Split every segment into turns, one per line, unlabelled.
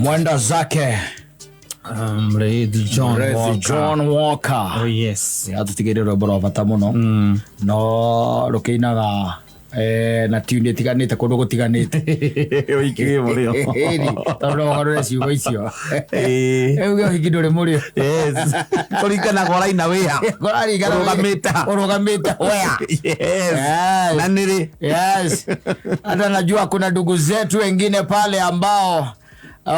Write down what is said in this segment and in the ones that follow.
Mwenda zake.
Mreithi John
Mreithi
Walker.
John Walker.
Oh yes.
Atũtigĩire rwĩmbo rwa bata mũno no rũkĩinaga na tune ĩtiganĩte kũndũ gũtiganĩte.
Ũhiki wĩ mũrĩo.
Ĩni, tondũ no ũgarũre ciugo icio.
Ĩĩ.
Rĩu ũhiki ndũrĩ mũrĩo.
Yes. Kũringana kwa ũraina wĩha.
Kũraringana
Ũrũgamĩte ha.
Ũrũgamĩte where?
Yes.
Yes.
Na nĩrĩ.
Yes. Hata najua kuna ndugu zetu wengine pale ambao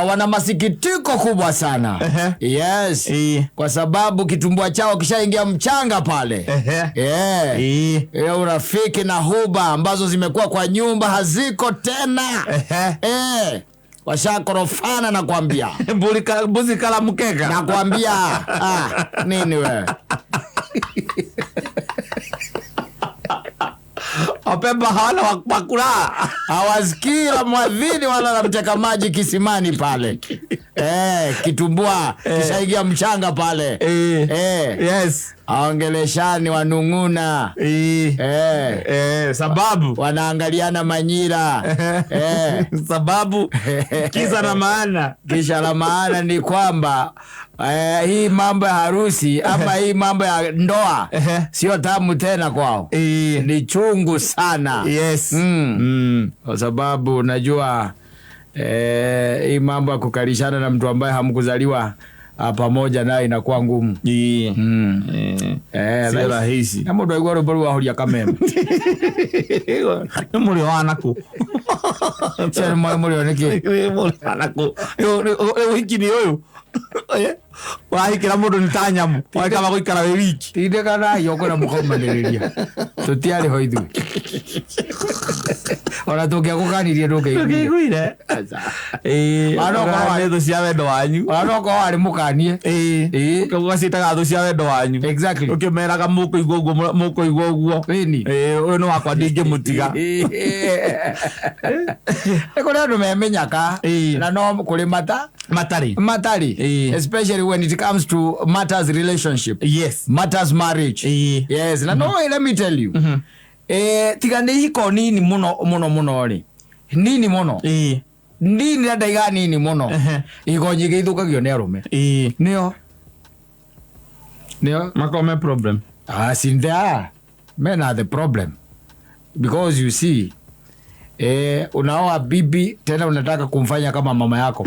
wana masikitiko kubwa sana.
Ehe.
Yes.
Ĩĩ.
Kwa sababu kitumbua chao kishaingia mchanga pale.
Ehe.
Yeah.
Ĩĩ.
Ile urafiki na huba ambazo zimekuwa kwa nyumba haziko tena.
Ehe.
Eh. Washakorofana nakwambia.
Mbuzi kala mkeka.
Nakwambia. Ah, nini wewe?
Wapemba hawana wa kulala.
Hawasikii la mwadhini wala la mteka maji kisimani pale. Kitumbua kishaingia mchanga pale.
Eh.
Eh.
Yes.
Aongeleshani wanung'una.
Ĩĩ.
Eh.
Sababu.
Wanaangaliana manyira. Eh.
Sababu kisa na maana.
Kisha la maana ni kwamba hii mambo ya harusi ama hii mambo ya ndoa
Ehe.
sio tamu tena kwao.
Ĩĩ.
Ni chungu sana.
Yes.
Kwa sababu unajua hii mambo ya kukalishana na mtu ambaye hamkuzaliwa pamoja naye inakuwa ngumu.
Ĩĩ.
Eh,
Sio rahisi.
Na mũndũ aigua rwĩmbo rũu ahoria kameme.
Nĩ mũrĩo wa nakũ?
Cio nĩ mũrĩo nĩkĩ?
Nĩ mũrĩo wa nakũ? Ũhiki nĩ ũyũ. Ũrahikĩra mũndũ nĩ ta nyamũ. Wagĩkaba gũikara wĩ wiki.
Tindĩkanai ũkwĩra mũkaumanĩrĩria. Tũtiarĩ ho ithuĩ. Ona tũngĩagũkanirie ndũngĩaiguire.
Ndũngĩaiguire. Ĩĩ.
Ona no korwo
Nĩ thũ cia wendo wanyu.
Ona no korwo warĩ mũkanie.
Ĩĩ.
Ĩĩ.
Ũgaciĩtaga thũ cia wendo wanyu.
Exactly.
Ũkĩmeraga mũkũigua ũguo mũkũigua ũguo.
Ĩni.
Ĩĩ, ũyũ nĩ wakwa ndingĩmũtiga.
Nĩ kũrĩ andũ memenyaka
Ĩĩ.
na no kũrĩ mata
Matarĩ.
matarĩ,
Ĩĩ.
especially when it comes to matters relationship,
Yes.
matters marriage.
Ĩĩ.
Yes, na no let me tell you, tiga nĩ ihiko nini mũno mũno mũno rĩ, nini mũno.
Ĩĩ.
Nini na ndaiga nini mũno.
Ehe.
Ihiko nyingĩ ithũkagio nĩ arũme.
Ĩĩ.
Nĩo nĩo.
Makorwo me problem.
Ah, sin there are. Men are the problem. Because you see, unaoa bibi tena unataka kumfanya kama mama yako.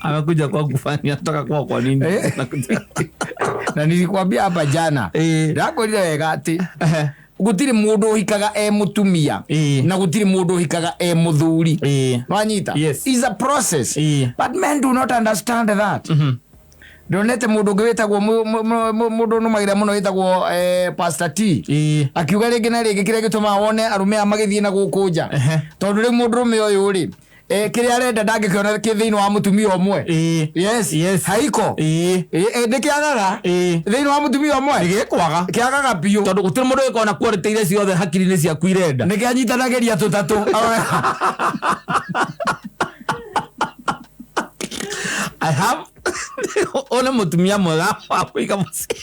Amekuja kwa kufanya nataka kuwa kwa nini?
Eh. Na nilikwambia hapa jana. Ndakwĩrire wega atĩ
Ehe.
gũtirĩ mũndũ ũhikaga e mũtumia
Ĩĩ.
na gũtirĩ mũndũ ũhikaga e mũthuri.
Ĩĩ.
Wanyita?
Yes.
Is a process.
Ĩĩ.
But men do not understand that. Ndonete mũndũ ũngĩ wĩtagwo mũndũ nũmagĩra mũno wĩtagwo Pastor T.
Ĩĩ.
Akiuga rĩngĩ na rĩngĩ kĩrĩa gĩtũmaga wone arũme aya magĩthiĩ na gũkũ nja.
Ehe.
Tondũ rĩu mũndũrũme ũyũ rĩ, kĩrĩa arenda ndangĩkĩona kĩ thĩinĩ wa mũtumia ũmwe.
Ĩĩ.
Yes.
Yes.
Haiko.
Ĩĩ.
Nĩkĩagaga
Ĩĩ.
thĩinĩ wa mũtumia ũmwe.
Nĩgĩkwaga.
Kĩagaga biũ.
Tondũ gũtirĩ mũndũ ũgĩkorwo na quality iria ciothe hakiri-inĩ ciaku irenda.
Nĩkĩanyitanagĩria tũtatũ.
I have ũyũ nĩ mũtumia mwega wa kũiga mũciĩ.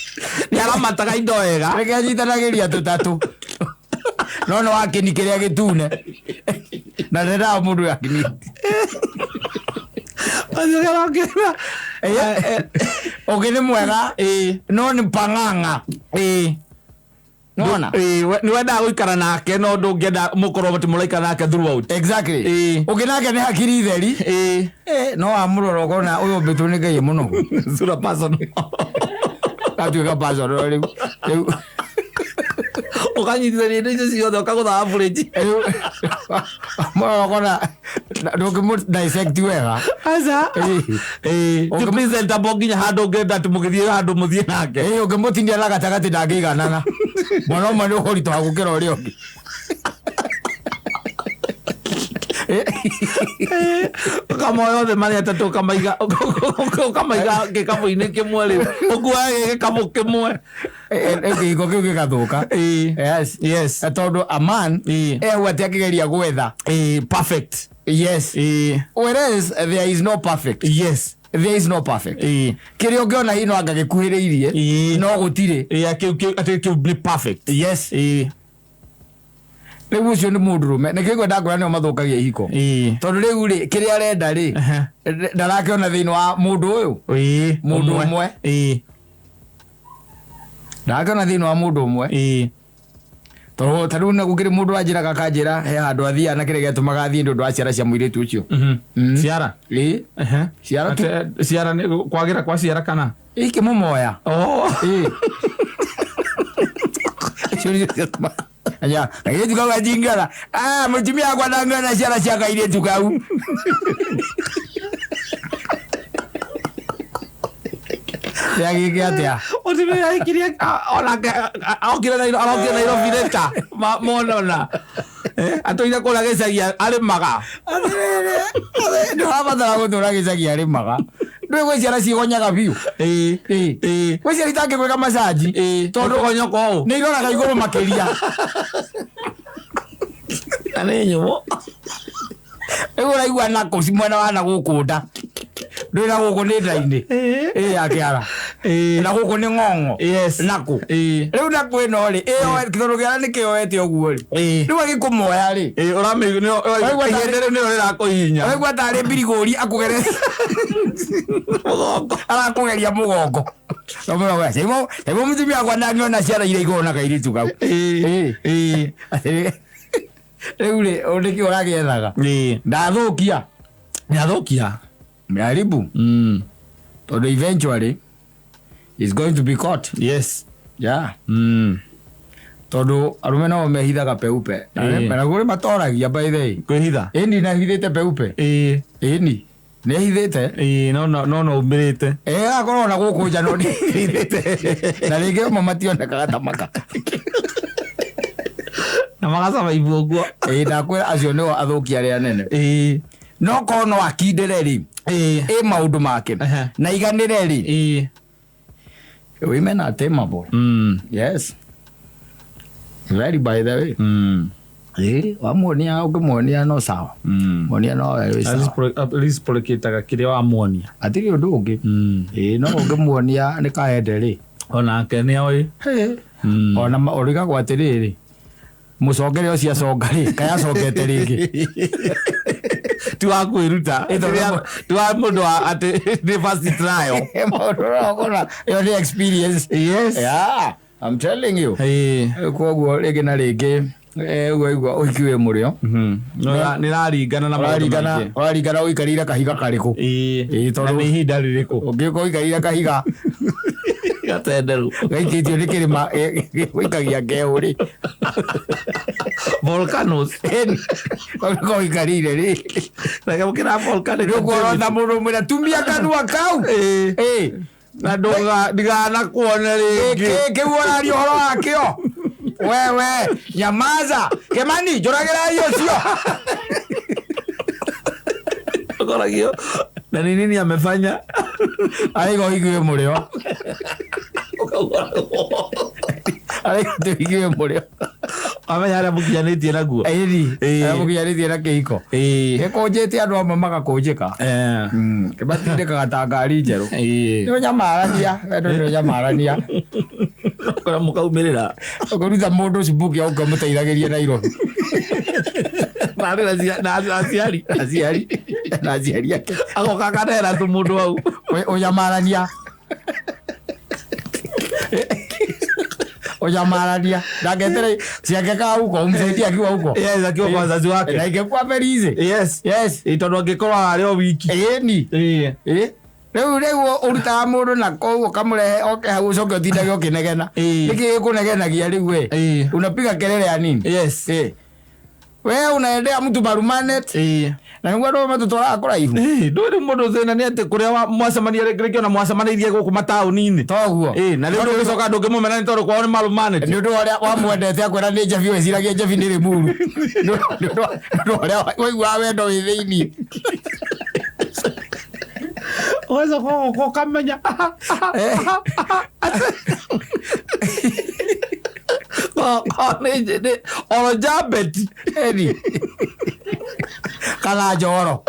Nĩ aramataga indo wega.
Nĩkĩanyitanagĩria tũtatũ. No nĩ wakĩni kĩrĩa gĩtune. Na ndendaga mũndũ akĩni. Ũngĩ nĩ mwega
Ĩĩ.
no nĩ pang'ang'a.
Ĩĩ.
Nona?
Ĩĩ, nĩ wendaga gũikara nake no ndũngĩenda mũkorwo atĩ mũraikara nake throughout.
Exactly.
Ĩĩ.
Ũngĩ nake nĩ hakiri theri.
Ĩĩ.
No wamũrora ũkona ũyũ ũmbĩtwo nĩ Ngai mũno.
Sura personal.
Atuĩka personal rĩu. Rĩu
Ũkanyitithania indo icio ciothe ũkagũtha average.
rĩu mũrora ũkona ndũngĩmũ dissect wega.
Aca.
Ĩĩ.
Ĩĩ. Ti presentable nginya handũ ũngĩenda atĩ mũgĩthiĩ handũ mũthiĩ nake.
Ĩĩ, ũngĩmũtinia na gatagatĩ ndangĩiganana. Mwana ũmwe nĩ ũkũritũha gũkĩra ũrĩa ũngĩ.
Ũkamoya othe marĩ atatũ ũkamaiga ũkamaiga gĩkabũ-inĩ kĩmwe rĩu ũkuage gĩkabũ kĩmwe.
Kĩhiko kĩu gĩgathũka.
Ĩĩ.
Yes.
Yes.
Tondũ a man
Ĩĩ.
ehu atĩ akĩgeria gwetha.
Ĩĩ, perfect.
Yes.
Ĩĩ.
Whereas there is no perfect.
Yes.
There is no perfect.
Ĩĩ.
Kĩrĩa ũngĩona hihi no anga gĩkuhĩrĩirie
Ĩĩ.
no gũtirĩ.
Ĩĩ, kĩu atĩ kĩu nĩ perfect.
Yes.
Ĩĩ.
Rĩu ũcio nĩ mũndũrũme nĩkĩo ngwenda ngwĩra nĩo mathũkagia ihiko.
Ĩĩ.
Tondũ rĩu rĩ kĩrĩa arenda rĩ,
Ehe.
ndarakĩona thĩinĩ wa mũndũ ũyũ.
Ĩĩ.
Mũndũ ũmwe.
Ĩĩ.
Ndarakĩona thĩinĩ wa mũndũ ũmwe.
Ĩĩ.
Tondũ ta rĩu na gũkĩrĩ mũndũ wanjĩraga akanjĩra he handũ athiaga na kĩrĩa gĩatũmaga athiĩ nĩ ũndũ wa ciara cia mũirĩtu ũcio.
Mhm.
Mm.
Ciara.
Ĩĩ.
Ehe.
Ciara tu.
Ate- ciara nĩ kwagĩra kwa ciara kana?
Ikĩmũmoya.
Oh.
Ĩĩ. Icio nĩcio ciatũmaga. Aya, kairĩtu kau gacingara. Ah, mũtumia wakwa ndangĩona ciara cia kairĩtu kau. Rĩagĩke atĩa?
Mũtumia aikirie onake okire Nairobi, arokire Nairobi rĩta monona. Eh, atũire kũrĩa gĩcagi arĩmaga.
Atĩrĩrĩ, ndũrabatara gũtũra gĩcagi arĩmaga. Ndũĩ gwĩ ciana cigonyaga biũ.
Ĩĩ.
Ĩĩ.
Ĩĩ.
Gwĩ ciana itangĩgwĩka macaji.
Ĩĩ.
Tondũ
Tondũ kũgonyoka ũũ.
nĩ iroraga igũrũ makĩria.
Na nĩ nyũmũ.
Rĩu ũraigua nakũ mwena wa na gũkũ nda. Ndũĩ na gũkũ nĩ nda-inĩ.
Ĩĩ.
Ĩĩ ya kĩara.
Ĩĩ.
Na gũkũ nĩ ng'ong'o.
Yes.
Nakũ.
Ĩĩ.
Rĩu nakũ ĩno rĩ, ĩyo tondũ kĩara nĩ kĩoete ũguo rĩ.
Ĩĩ.
Rĩu agĩkũmoya rĩ.
Ĩĩ, ũramĩigua nĩ
Ũraigua tarĩ-
ihĩndĩ rĩu nĩrĩo rĩrakũhihinya.
Ũraigua tarĩ mbirigũri akũgerera
Mũgongo.
arakũgeria mũgongo. Caimo mũtumia wakwa ndangĩona ciara iria ikoragwo na kairĩtu kau.
Ĩĩ.
Ĩĩ.
Ĩĩ.
Atĩrĩ, rĩu rĩ, ũndũ nĩkĩ ũragĩethaga?
Ĩĩ.
Ndathũkia.
Nĩathũkia.
Meharibu.
Mm.
Tondũ eventually is going to be caught.
Yes.
Yeah.
Mm.
Tondũ arũme nao mehithaga peupe. Na
Ĩĩ.
na kũrĩ matoragia by the way.
Kwĩhitha.
Ĩni nahithĩte peupe.
Ĩĩ.
Ĩni. Nĩhithĩte.
Ĩĩ, no no no no umĩrĩte.
Ĩ akorwo na gũkũ nja no nĩhithĩte. Na rĩngĩ amwe mationekaga ta maka.
Na magacaba ibu ũguo.
Ĩ ndakwĩra acio nĩo athũkia arĩa anene.
Ĩĩ.
No korwo no akindĩre rĩ,
Ĩĩ.
ĩ maũndũ make
Ehe.
na iganĩre rĩ,
Ĩĩ.
women are tameable.
Mm.
Yes. Very by the way.
Mm.
Ĩ wamuonia ũngĩmuonia no sawa.
Mm.
Muonia no wĩ sawa.
Reciprocate-aga kĩrĩa wamuonia.
Hatirĩ ũndũ ũngĩ.
Mm.
Ĩ no ũngĩmuonia nĩ kaende rĩ.
Onake nĩ oĩ.
Hĩ.
Mm.
Ona ũrigagwo atĩrĩrĩ, mũcongere ũcio aconga rĩ, kaĩ acongete rĩngĩ.
Ti wa kwĩruta.
Ĩ, tondũ-
Ti wa mũndũ wa atĩ nĩ first trial.
Mũndũ ũrokora ĩyo nĩ experience.
Yes.
Yeah, I'm telling you.
Ĩĩ.
Koguo rĩngĩ na rĩngĩ ũguo igua ũhiki wĩ mũrĩo.
Mhm. Nĩ raringana na maũndũ
Ũraringana
maingĩ.
ũraringana ũikarĩire kahiga karĩkũ.
Ĩĩ.
Ĩĩ, tondũ-
Na nĩ ihinda rĩrĩkũ?
Ũngĩũka ũikarĩire kahiga
Gatenderu.
gaikĩtio nĩ kĩrĩma gũikagia ngeũ rĩ.
Volcanoes.
Ũngĩũka ũikarĩire rĩ.
Reke mũkĩra volcanic.
Nĩ ũkuorota mũndũ ũmwĩra tumia kanua kau.
Ĩĩ.
Ĩĩ.
Na ndũga ndiganakuone rĩngĩ.
Gĩkĩ kĩu ũraria ũhoro wakĩo. Wewe nyamaza. Kĩmani njũragĩrai ũcio.
Ũkoragio. Na nĩ nini amefanya?
Araiga ũhiki wĩ mũrĩo. Araiga atĩ ũhiki wĩ mũrĩo.
Wamenya harĩa mũkinyanĩtie naguo.
Ĩni.
Ĩĩ.
Harĩa mũkinyanĩtie na kĩhiko.
Ĩĩ.
Gĩkũnjĩte andũ amwe magakũnjĩka.
Eh.
Kĩmatindĩkaga ta ngari njerũ.
Ĩĩ.
Nĩ ũnyamarania, wendo nĩ ũnyamarania.
Kũrĩa mũkaumĩrĩra.
Ũkĩruta mũndũ cibuki ũke ũmũteithagĩrie Nairobi.
Na arĩ na aciari.
Aciari na aciari ake.
Agoka akanera tu mũndũ hau.
Ũnyamarania. Ũnyamarania. Ndaketere ciake huko umsaidie akiwa huko.
Yes, akiwa kwa wazazi wake.
Na ingekuwa very easy.
Yes.
Yes.
Ĩ, tondũ angĩkorwo arĩ o wiki.
Ĩni.
Ĩĩ.
Ĩ. Rĩu rĩu ũrutaga mũndũ na kũu ũkamũrehe oke hau ũcoke ũtindage ũkĩnegena.
Ĩĩ.
Nĩkĩ gĩkũnegenagia rĩu we?
Ĩĩ.
Unapiga kelele ya nini?
Yes.
Ĩ. We unaendea mtu marumanet
Ĩĩ.
na nĩguo andũ matũtwaraga kũraihu.
Ĩĩ, ndũĩ rĩu mũndũ thĩna nĩ atĩ kũrĩa mwacemania rĩngĩ rĩngĩ ona mwacemanĩirie gũkũ mataũni-inĩ.
Toguo.
Ĩĩ, na rĩu ndũgĩcoka ndũngĩmũmena nĩ tondũ kwao nĩ marũmanĩte.
Nĩ ũndũ wa ũrĩa wamwendete akwĩra nĩ njabi weciragia njabi nĩ rĩmuru. Nĩ ũndũ wa ũrĩa waiguaga wendo wĩ thĩiniĩ.
Ũgacoka ũgoka ũkamenya. Oro njambeti.
Ĩni. Kana njoro.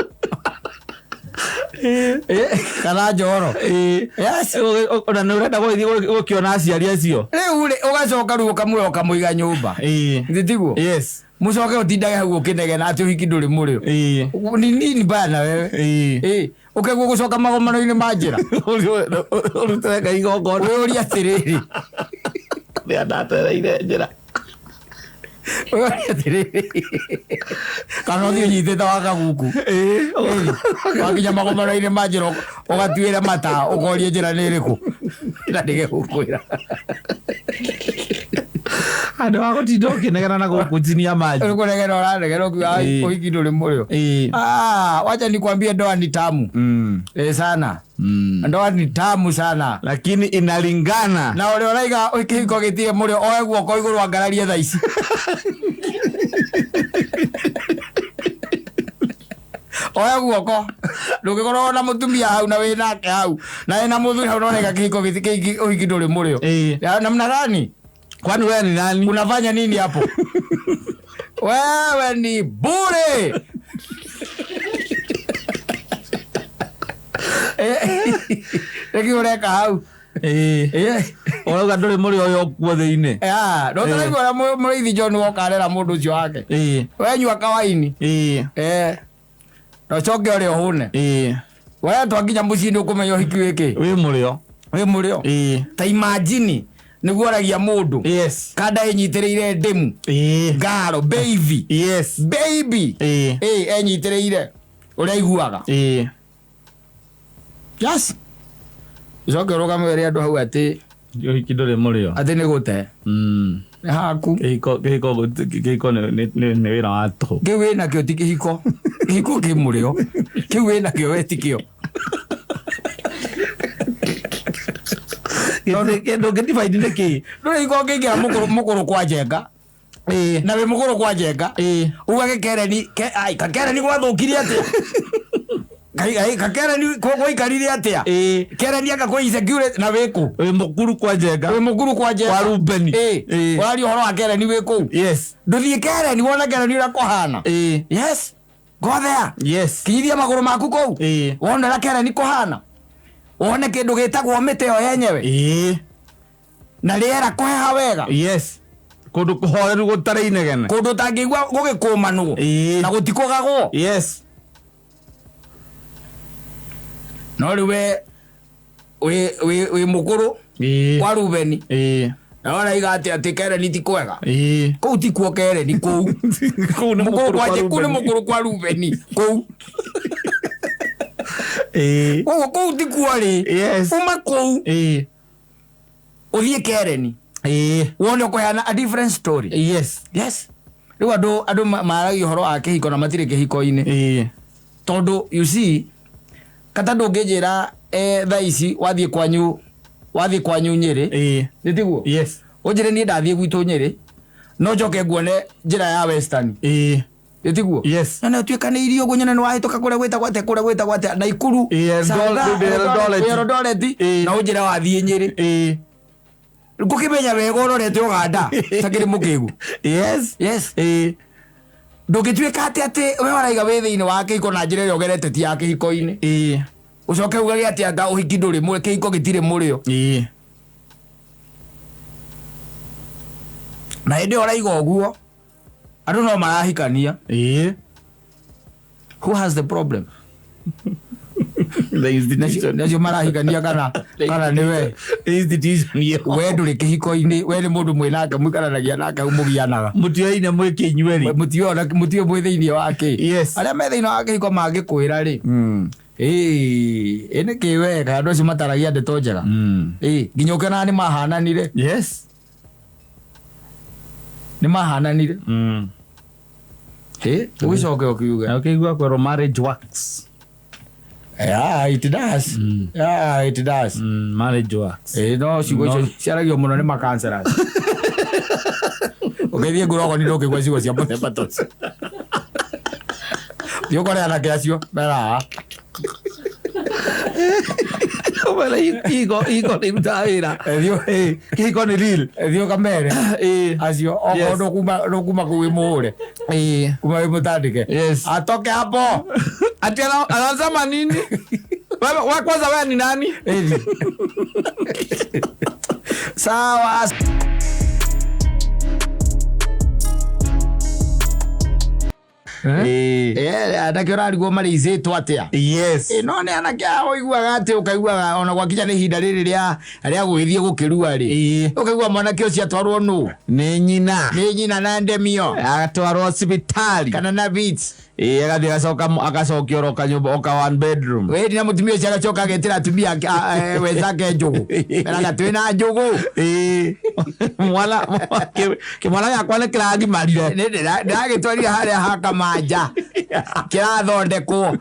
Ĩ, Kana njoro.
Ĩĩ.
Yes.
Ona nĩ ũrenda gũgĩthiĩ gũkĩona aciari acio.
Rĩu rĩ ũgacoka rĩu ũkamũoya ũkamũiga nyũmba.
Ĩĩ.
Githĩ tiguo?
Yes.
Mucoke utindage hau ukinegena ati uhiki nduri murio. Ni nini bana wewe? Ukeguo gucoka magomano-inĩ ma njĩra.
Ũrutĩre Ngai igongona.
Wĩyũrie atĩrĩrĩ.
Rĩrĩa ndatereire njĩra.
Wĩyũrie atĩrĩrĩ. Kana ũthiĩ ũnyitĩte wa kaguku. Wakinya magomano-inĩ ma njĩra ũgatuĩra mata ũkoria njĩra nĩ ĩrĩkũ. Na ndĩgegũkwĩra.
Andũ a gũtinda ũkĩnegena na gũkũ njinia maji.
Ũkũnegena ũranegena ũkiuga ũhiki ndũrĩ mũrĩo. Wacha nikwambie ndoa ni tamu. Sana. Ndoa ni tamu sana.
Lakini inalingana.
Na ũrĩa ũraiga kĩhiko gĩtirĩ mũrĩo oe guoko igũrũ angararie thaa ici. Oe guoko. Ndũngĩkorwo na mũtumia hau na wĩ nake hau. Na wĩna mũthuri hau na ũraiga kĩhiko gĩtirĩ ũhiki ndũrĩ mũrĩo. Namna gani?
Kwani wewe ni nani?
Unafanya nini hapo? Wewe ni bure. Reki ureka hau.
Urauga ndũrĩ mũrĩo ũyũ kuo thĩinĩ.
No taraigua ũrĩa mũrĩithi John Walker arera mũndũ ũcio wake. We nyua kawaini. Na ũcoke ũrĩa ũhũne. We twakinya mũciĩ nĩ ũkũmenya ũhiki wĩkĩ.
Wĩ mũrĩo.
Wĩ mũrĩo. Ta imagine nĩguo oragia mũndũ.
Yes.
Kanda ĩnyitĩrĩire ndĩmu. Ngaro baby.
Yes.
Baby. Enyitĩrĩire ũrĩa aiguaga. Yes. Ũcoke ũrũgame wĩre andũ hau atĩ
ũhiki ndũrĩ mũrĩo.
Atĩ nĩ gũte. Nĩ haku.
Kĩhiko nĩ wĩra wa tũhũ.
Kĩu wĩnakĩo ti kĩhiko. Kĩhiko kĩ mũrĩo. Kĩu wĩnakĩo we ti kĩo.
Ndũngĩdivide nĩ kĩ?
Ndũrĩ iko ũngĩingĩra mũkũrũ kwa Njenga. Na wĩ mũkũrũ kwa Njenga. Ugage Kereni, ai kakereni gwathũkirie atĩa? Kakereni gwaikarire atĩa? Kereni anga kwĩ insecurity na wĩ kũ?
Wĩ mũkuru kwa Njenga.
Wĩ mũkuru kwa Njenga.
Kwa Rubeni.
Ũraria ũhoro wa Kereni wĩ kũu.
Yes.
Ndũthiĩ Kereni wone Kereni ũrĩa kũhana. Yes. Go there.
Yes.
Kinyithia magũrũ maku kũu. Wone ũrĩa Kereni kũhana. Wone kĩndũ gĩtagwo mĩtĩ ĩyo yenyewe. Na rĩera kũheha wega.
Yes. Kũndũ kũhoreru gũtarĩ inegene.
Kũndũ ũtangĩigua gũgĩkũmanwo. Na gũtikũgagwo.
Yes.
No rĩu we wĩ mũkũrũ kwa Rubeni. Na ũraiga atĩ Kereni ti kwega. Kũu ti kuo Kereni kũu.
Kũu nĩ
mũkũrũ kwa Rubeni. Kũu. Koguo kũu ti kuo rĩ.
Yes.
Uma kũu. Ũthiĩ Kereni. Wone ũkũheana a different story.
Yes.
Yes. Rĩu andũ maragia ũhoro wa kĩhiko na matirĩ kĩhiko-inĩ. Tondũ you see kata ndũngĩnjĩra thaa ici wathiĩ kwanyu Nyĩrĩ. Nĩ tiguo?
Yes.
Ũnjĩre niĩ ndathiĩ gwitũ Nyĩrĩ no njoke nguone njĩra ya Western. Nĩ tiguo?
Yes.
Na nĩũtuĩkanĩirie ũguo nyone nĩwahĩtũka kũrĩa gwĩtagwo atĩa kũrĩa gwĩtagwo atĩa Naikuru. Eldoret. Na ũnjĩre wathiĩ Nyĩrĩ. Ngũkĩmenya wega ũrorete Ũganda takĩrĩ mũkĩgu.
Yes.
Yes. Ndũngĩtuĩka atĩ we waraiga wĩ thĩinĩ wa kĩhiko na njĩra ĩrĩa ũgerete ti ya kĩhiko-inĩ. Ũcoke ugage atĩ anga ũhiki ndũrĩ mũrĩo, kĩhiko gĩtirĩ mũrĩo. Na hĩndĩ ĩyo ũraiga ũguo andũ no marahikania. Who has the problem?
The institution.
Nacio marahikania kana nĩwe.
The institution.
We ndũrĩ kĩhiko-inĩ, we nĩ mũndũ mwĩ nake mũikaranagia nake mũgianaga.
Mũtioine mwĩ kĩnyueri.
Mũtioĩ mwĩ thĩinĩ wa kĩ.
Yes.
Arĩa me thĩinĩ wa kĩhiko mangĩkwĩra rĩ. Ĩ nĩ kĩ wega andũ acio mataragia ndeto njega. Nginya ũkĩonaga nĩ mahananire.
Yes.
Nĩ mahananire. Ũgĩcoke ũkiuge.
Na ũkĩigua kwĩrwo marriage works.
Yeah, it does. Yeah, it does.
Marriage works.
No ciugo icio ciaragio mũno nĩ makanceras. Ũgĩthiĩ ngũrogoni ndũkĩigua ciugo cia mũthemba ta ũcio. Thiĩ ũkore anake acio meraha.
Kĩhiko nĩ irutaga wĩra. Kĩhiko nĩ real.
Thiĩ ũkamere acio okorwo ndũkuma kũu wĩ mũhũre. Kuma wĩ mũtandĩke.
Yes.
Atoke hapo.
Ati anasema nini? Wewe kwanza wewe ni nani?
Sawa.
Ĩĩ.
Anake ũrarigwo marĩicĩtwo atĩa?
Yes.
Ĩ, no nĩ anake aya ũiguaga atĩ ũkaiguaga ona gwakinya nĩ ihinda rĩrĩ rĩa gũgĩthiĩ gũkĩrua rĩ,
Ĩĩ.
ũkaigua mwanake ũcio atwarwo nũ?
Nĩ nyina.
Nĩ nyina na ndemio.
Agatwarwo thibitarĩ.
Kana na beats.
Ĩĩ, agathiĩ agacoka agacokio oro kanyũmba oka one bedroom.
Wĩni na mũtumia ũcio agacoka agetĩra atumia ake, wenzake njũgũ. Meraga twĩna njũgũ.
Ĩĩ. Mwana kĩmwana gĩakwa nĩ kĩragimarire.
Nĩ ndĩragĩtwarire harĩa ha Kamanja kĩrathondekwo.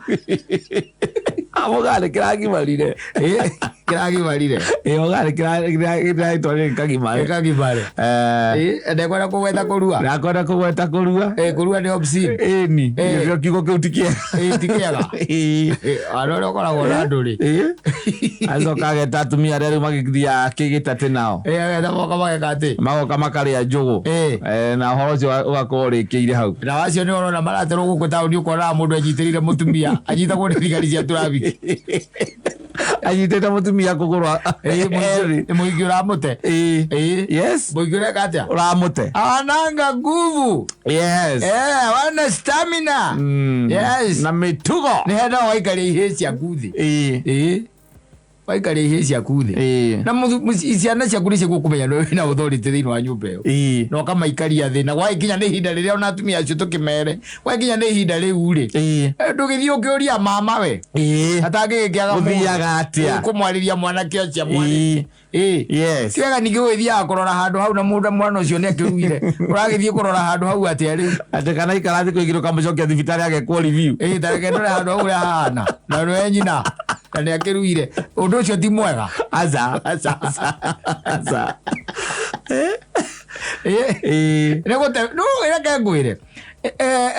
Mũgaa nĩ kĩragimarire.
Ĩ, kĩragimarire.
Ĩĩ, mũgaa nĩ kĩragĩtwarire gĩkagimare.
Gĩkagimare.
Eh,
Ĩ, ndekwenda kũgweta kũrua.
Ndakwenda kũgweta kũrua.
Ĩ, kũrua nĩ obscene.
Ĩni.
Ĩĩ.
Gĩkĩo kiugo kĩu ti kĩega.
Ĩ, ti kĩega.
Ĩĩ.
Ĩ, andũ arĩa ũkoragwo na andũ rĩ.
Ĩĩ. Acoka ageta atumia arĩa rĩu magĩthiaga kĩgĩtatĩ nao.
Ĩ, agetha moka mageka atĩ.
Magoka makarĩa njũgũ.
Ĩĩ.
Eh, na ũhoro ũcio ũgakorwo ũrĩkĩire hau.
Na wacio nĩ ũrona maraterwo gũkũ taũni, ũkonaga mũndũ anyitĩrĩire mũtumia, anyitagwo nĩ thigari cia traffic.
Anyitĩte mũtumia kũgũrũ.
Ĩ, nĩ mũingĩ ũramũte.
Ĩĩ.
Ĩ.
Yes.
Mũingĩ ũreka atĩa?
Ũramũte.
Ananga nguvu.
Yes.
Eh, wana stamina. Yes.
Na mĩtugo.
Nĩ hena waikaria ihĩ ciaku thĩ.
Ĩĩ.
Ĩ. Waikaria ihĩ ciaku thĩ.
Ĩĩ.
Na ciana ciaku nĩ cigũkũmenya nĩ wĩna authority thĩinĩ wa nyũmba ĩyo.
Ĩĩ.
Na ũkamaikaria thĩ, na gwagĩkinya nĩ ihinda rĩrĩa ona atumia acio tũkĩmere, gwakinya nĩ ihinda rĩu rĩ,
Ĩĩ.
ndũgĩthiĩ ũkĩũria mama we.
Ĩĩ.
Atangĩgĩkĩaga mũndũ.
Gũthiaga atĩa?
Ĩ, kũmwarĩria mwanake ũcio mwarĩrie.
Ĩĩ.
Ĩ.
Yes.
Ti wega ningĩ gũgĩthiaga kũrora handũ hau na mũndũ mwana ũcio nĩ akĩruire. Ũragĩthiĩ kũrora handũ hau atĩa rĩu?
Atĩ kana ikara thikũ igĩrĩ ũkamũcokia thibitarĩ agekwo review.
Ĩ, ta reke ndore handũ hau ũrĩa hahana. Na nĩwe nyina. Na nĩ akĩruire. Ũndũ ũcio ti mwega.
Aca.
Aca.
Aca.
Ĩ.
Ĩĩ.
Nĩ gũte, no reke ngwĩre.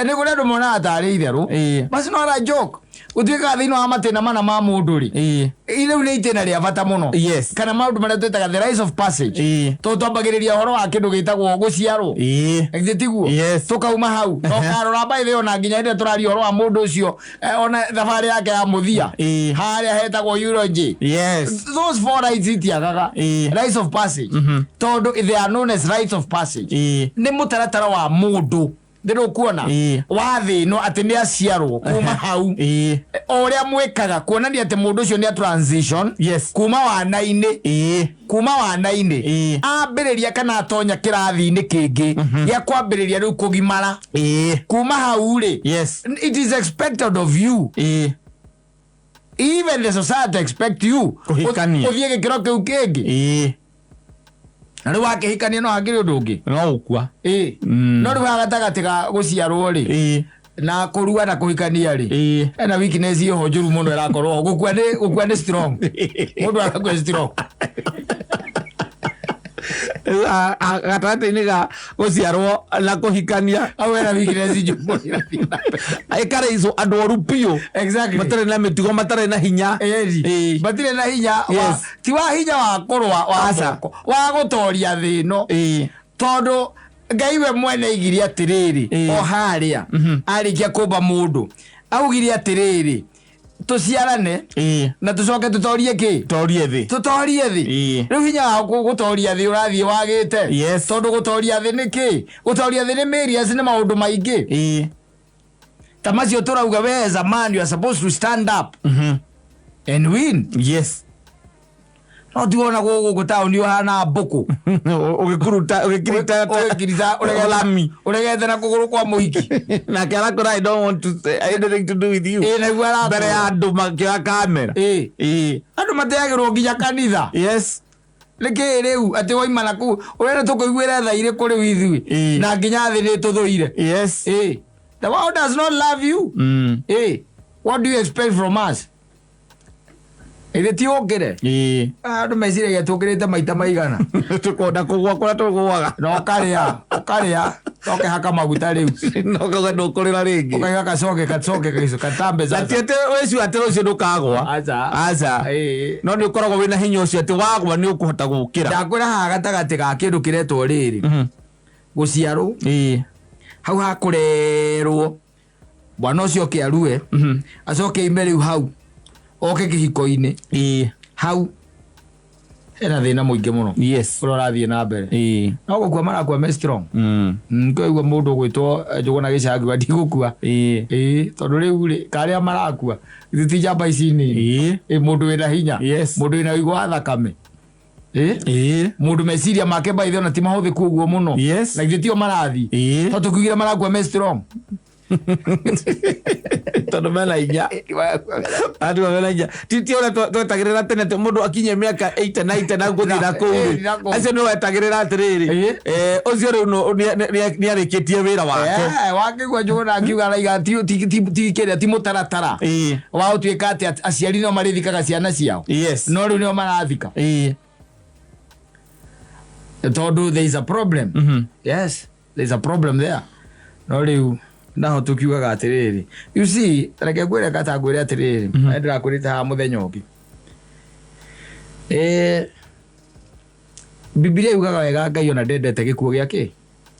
Nĩ kũrĩ andũ monaga tarĩ itherũ.
Ĩĩ.
But it's not a joke. Gũtuĩkaga thĩinĩ wa matĩna mana ma mũndũ rĩ.
Ĩĩ.
Rĩu nĩ itĩna rĩa bata mũno.
Yes.
Kana maũndũ marĩa twĩtaga the rites of passage.
Ĩĩ.
Tondũ twambagĩrĩria ũhoro wa kĩndũ gĩtagwo gũciarwo.
Ĩĩ.
Githĩ tiguo?
Yes.
Tũkauma hau. Na ũkarora by the way, ona nginya hĩndĩ ĩrĩa tũraria ũhoro wa mũndũ ũcio, ona thabarĩ yake ya mũthia.
Ĩĩ.
Harĩa hetagwo eulogy.
Yes.
Those four rites itiagaga.
Ĩĩ.
Rites of passage. Tondũ they are known as rites of passage.
Ĩĩ.
Nĩ mũtaratara wa mũndũ ndĩrũkuona
Ĩĩ.
wa thĩ ĩno atĩ nĩ aciarwo kuma hau.
Ĩĩ.
O ũrĩa mwĩkaga kuonania atĩ mũndũ ũcio nĩ a transition
Yes.
kuma wana-inĩ,
Ĩĩ.
kuma wana-inĩ
Ĩĩ.
ambĩrĩria kana atonya kĩrathi-inĩ kĩngĩ gĩa kwambĩrĩria rĩu kũgimara.
Ĩĩ.
Kuma hau rĩ,
Yes.
it is expected of you,
Ĩĩ.
even the society expect you
Kũhikania.
ũthiĩ gĩkĩro kĩu kĩngĩ.
Ĩĩ.
Na rĩu wakĩhikania no hakĩrĩ ũndũ ũngĩ.
No ũkua.
Ĩĩ. No rĩu haha gatagatĩ ga gũciarwo rĩ
Ĩĩ.
na kũrua na kũhikania rĩ,
Ĩĩ.
ena weakness ĩho njũru mũno ĩrakorwo ho. Gũkua nĩ strong, mũndũ arakua strong.
Gatagatĩ-inĩ ga gũciarwo na kũhikania
hau hena weakness njũru mũno ĩrathiĩ na mbere.
Ĩkarĩicwo andũ oru biũ.
Exactly.
Matarĩ na mĩtugo, matarĩ na hinya.
Ĩĩ.
Ĩĩ.
Matirĩ na hinya
Yes.
ti wa hinya wa kũrũa wa
Aca.
moko, wa gũtoria thĩ ĩno.
Ĩĩ.
Tondũ Ngai we mwene aigire atĩrĩrĩ,
Ĩĩ.
o harĩa arĩkia kũmba mũndũ augire atĩrĩrĩ, tũciarane
Ĩĩ.
na tũcoke tũtorie kĩ?
Torie thĩ.
Tũtorie thĩ.
Ĩĩ.
Rĩu hinya wa gũtoria thĩ ũrathiĩ wagĩte.
Yes.
Tondũ gũtoria thĩ nĩ kĩ? Gũtoria thĩ nĩ various, nĩ maũndũ maingĩ
Ĩĩ.
ta macio tũrauga. We as a man, you are supposed to stand up and win.
Yes.
No tiwona gũkũ taũni ũhana mbũkũ.
Ũgĩkuruta ũgĩkirita.
Ũgĩkirita.
Ũrami.
Ũregete na kũgũrũ kwa mũhiki.
Nake arakwĩra, "I don't want to say anything to do with you."
Ĩ, naguo arakwĩra.
Mbere ya andũ makĩoya kamera.
Ĩ.
Ĩĩ.
Andũ mateagĩrwo nginya kanitha.
Yes.
Nĩkĩ rĩu atĩ waima na kũu ũrenda tũkũiguĩre tha irĩkũ rĩu ithuĩ?
Ĩ.
Na nginya thĩ nĩ tũthũire.
Yes.
Ĩ, the world does not love you. Ĩ, what do you expect from us? Ĩthĩ ti ũkĩre.
Ĩĩ.
Andũ meciragia tũkĩrĩte maita maigana.
Tũkonda kũgwa kũrĩa tũgũaga.
Na ũkarĩa ũkehaka maguta rĩu.
No kauga ndũkũrĩra rĩngĩ.
Ũkaiga kacoke kacoke kaico katambe.
Na ti atĩ wĩciu atĩ rũciũ ndũkagwa.
Aca.
Aca.
Ĩĩ.
No nĩ ũkoragwo wĩna hinya ũcio atĩ wagwa nĩ ũkũhota gũkĩra.
Ndakwĩra haha gatagatĩ ga kĩndũ kĩretwo rĩrĩ gũciarwo,
Ĩĩ.
hau hakũrerwo mwana ũcio oke arue, acoke aime rĩu hau oke kĩhiko-inĩ,
Ĩĩ.
hau Hena thĩna mũingĩ mũno
Yes.
ũrĩa ũrathiĩ na mbere.
Ĩĩ.
No gũkua marakua me strong.
Mm.
Kwaigua mũndũ ũgwĩtwo Njũgũna Gĩcangi akiuga ndigũkua.
Ĩĩ.
Ĩĩ, tondũ rĩu rĩ, karĩa marakua ithuĩ ti njamba ici nini.
Ĩĩ.
Ĩ, mũndũ wĩna hinya.
Yes.
Mũndũ wĩna ũigũ wa thakame. Ĩ?
Ĩĩ.
Mũndũ meciria make by the way ona ti mahũthĩku ũguo mũno.
Yes.
Na ithuĩ tio marathiĩ.
Ĩĩ.
Tondũ tũkiugire marakua me strong.
Tondũ mena hinya. Andũ mena hinya. Ti ti ũrĩa twetagĩrĩra tene atĩ mũndũ akinye mĩaka 80 90 na gũthiĩ na kũu
Ĩĩ,
rĩ.
na kũu.
Acio nĩ wetagĩrĩra atĩrĩrĩ.
Ĩĩ.
Ũcio rĩu nĩarĩkĩtie wĩra wake.
Wakĩigua Njũgũna akiuga araiga ti kĩrĩa ti mũtaratara
Ĩĩ.
wa ũtuĩka atĩ aciari nĩo marĩthikaga ciana ciao.
Yes.
No rĩu nĩo marathika.
Ĩĩ.
Tondũ there is a problem.
Mhm.
Yes, there is a problem there. No rĩu naho tũkiugaga atĩrĩrĩ, you see, reke ngwĩre kata ngwĩre atĩrĩrĩ, na ndĩrakwĩrĩte haha mũthenya ũngĩ. Bibilia yugaga wega Ngai ona ndendete gĩkuũ gĩa kĩ?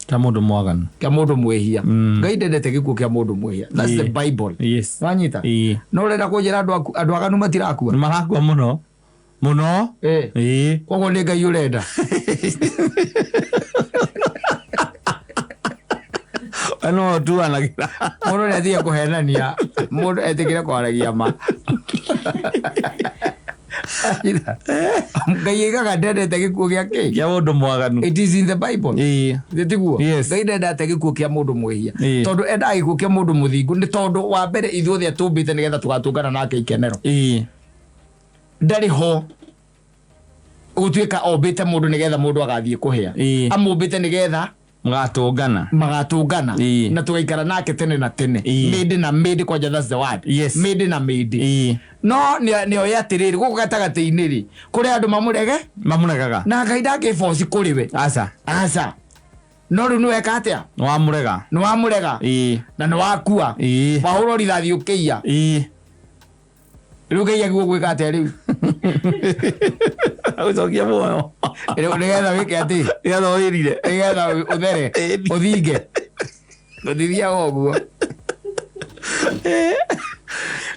Kĩa mũndũ mwaganu.
Kĩa mũndũ mwĩhia.
Mm.
Ngai ndendete gĩkuũ kĩa mũndũ mwĩhia. That's the
Ĩĩ.
Bible.
Yes.
Wanyita?
Ĩĩ.
No ũrenda kũnjĩra andũ aganu matirakua?
Marakua mũno. Mũno.
Ĩĩ.
Ĩĩ.
Koguo nĩ Ngai ũrenda.
We no ũtuanagĩra.
Mũndũ nĩ atige kũhenania, mũndũ etĩkĩre kwaragia ma. Ngai aigaga ndendete gĩkuũ gĩa kĩ?
Kĩa mũndũ mwaganu.
It is in the Bible.
Ĩĩ.
Githĩ tiguo?
Yes.
Ngai ndendete gĩkuũ kĩa mũndũ mwĩhia.
Ĩĩ.
Tondũ endaga gĩkuũ kĩa mũndũ mũthingu nĩ tondũ wa mbere ithuothe atũmbĩte nĩgetha tũgatũngana nake ikenero.
Ĩĩ.
Ndarĩ ho gũtuĩka ombĩte mũndũ nĩgetha mũndũ agathiĩ kũhĩa.
Ĩĩ.
Amũmbĩte nĩgetha
Mũgatũngana.
magatũngana
Ĩĩ.
na tũgaikara nake tene na tene.
Ĩĩ.
Mĩndĩ na mĩndĩ, kwanja that's the word.
Yes.
Mĩndĩ na mĩndĩ.
Ĩĩ.
No nĩoĩ atĩrĩrĩ, gũkũ gatagatĩ-inĩ rĩ, kũrĩ andũ mamũrege
Mamũregaga.
na Ngai ndangĩboci kũrĩ we.
Aca.
Aca. No rĩu nĩweka atĩa?
Nĩwamũrega.
Nĩwamũrega.
Ĩĩ.
Na nĩwakua.
Ĩĩ.
Wahũrwo rithathi ũkĩiya.
Ĩĩ.
Rĩu Ngai agĩrĩirwo gwĩka atĩa rĩu?
Agũcokia muoyo.
Rĩu nĩgetha wĩke atĩ?
Nĩgetha wĩrire.
Nĩgetha ũthere, ũthinge. Ndũtithiaga ũguo.